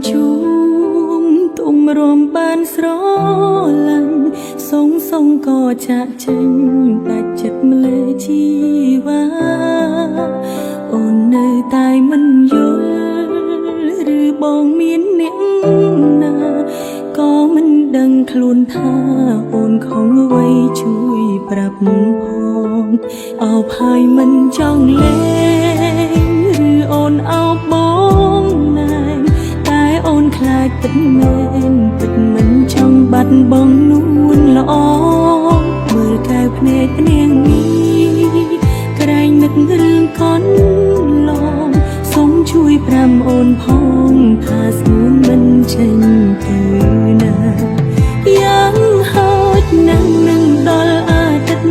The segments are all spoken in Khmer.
ជួមទុំរំបានស្រឡាញ់សងសងក៏ចាក់ចេញដាច់ចិត្តម្លេះជីវ៉ាអូននៅតែមិនយល់ឬបងមានអ្នកណាក៏មិនដឹងខ្លួនថាអូនខំអ្វីជួយប្រាប់ផងអោបហើយមិនចង់លេងឬអូនអោបបងណែនតែអូនខ្លាចពិតមែនពិតមិនចង់បាត់បង់នួនល្អមើលកែវភ្នែកនាងនេះក្រែងនឹករឿងកន្លងសូមជួយប្រាំអូនផងថាស្ងួនមិនចេញទៅណាយ៉ាងហោចណាស់នឹងដល់អាទិត្យ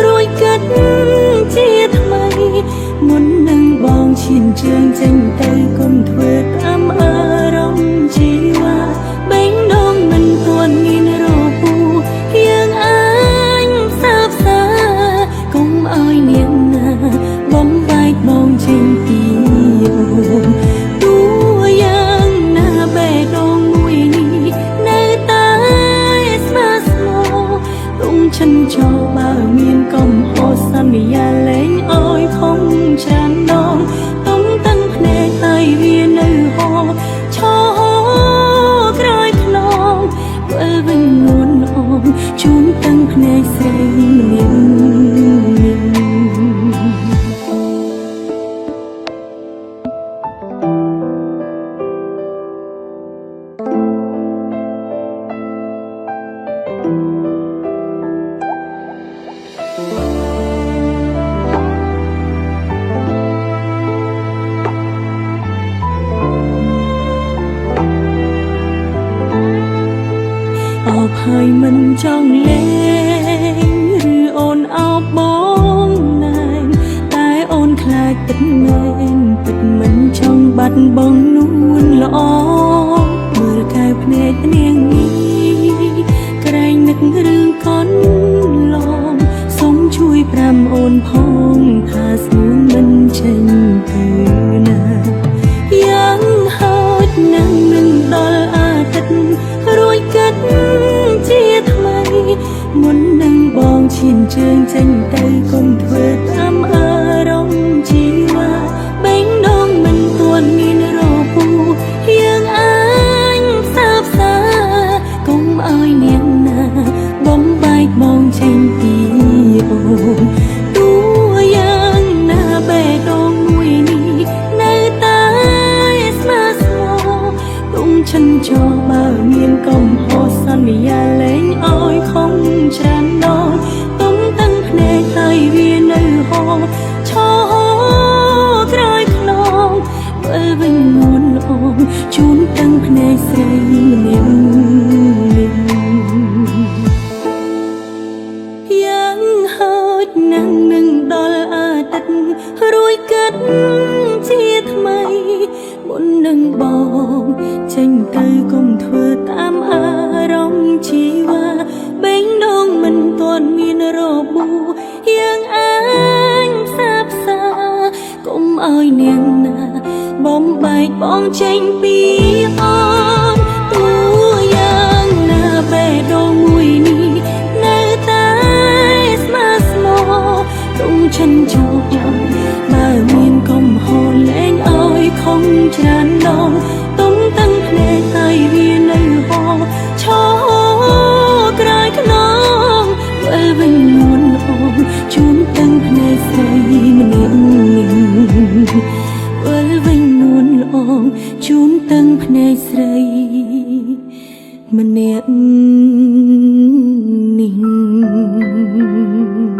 រួចគិតជាថ្មីមុននឹងបងឈានជើងចេញទៅគុំធ្វើតាមអារម្មណ៍ជីវ៉ាបេងដងមិនទាន់មានរបួសយើងអាចផ្សាផ្សាកុំឲ្យនាងណាបំបែកបងចេញពីអូនតួយ៉ាងណាបេះដូងមួយនេះនៅតែស្មាស្មោទុំចិនចោបើមានកំហុសសន្យាលែងអោយខំច្រើនដងទុំតាំងភ្នែកហើយវានៅហោឈរក្រោយខ្នងវិលវិញនួនអងជូនតាំងភ្នែកស្រីម្នាក់នេះ អោបហើយមិនចង់លេងឬអូនអោបបងណែនតែអូនខ្លាចពិតមែនពិតមិនចង់បាត់បង់នួនល្អមើលកែវភ្នែកនាងនេះក្រែងនឹករឿងកន្លងសូមជួយប្រាំអូនផងថាស្ងួនមិនចេញទៅណាយ៉ាងហោចណាស់នឹងដល់អាទិត្យរួចគិតជាថ្មីមុននឹងបងឈានជើងចេញទៅគុំធ្វើតាមអារម្មណ៍ជីវ៉ាបេងដងមិនទាន់មានរបួសយើងអាចផ្សាផ្សាកុំឲ្យនាងណាបំបែកបងចេញពីអូនតួយ៉ាងណាបេះដូងមួយនេះនៅតែស្មាស្មោទុំចិនចោបើមានកំហុសសន្យាលែងអោយខំច្រើនដងទុំតាំងភ្នែកហើយវានៅហោឈរក្រោយខ្នងវិលវិញនួនអងជូនតាំងភ្នែកស្រីម្នាក់នេះយ៉ាងហោចណាស់នឹងដល់អាទិត្យរួចគិតជាថ្មីមុននឹងបងចេញទៅគុំធ្វើតាមអារម្មណ៍ជីវ៉ាបេងដងមិនទាន់មានរបួសយើងអាចផ្សាផ្សាកុំឲ្យនាងណាបំបែកបងចេញពីអូនតួយ៉ាងណាបេះដូងមួយនេះនៅតែស្មាស្មោទុំចិនចោបើមានកំហុសលែងឲ្យខំច្រើនដងទុំតាំងភ្នែកហើយវានៅហោឈរក្រោយខ្នងវិលវិញនួនអងជូនតាំងភ្នែកស្រីម្នាក់នេះវិលវិញនួនល្អងជូនតាំងភ្នែកស្រីម្នាក់នេះ។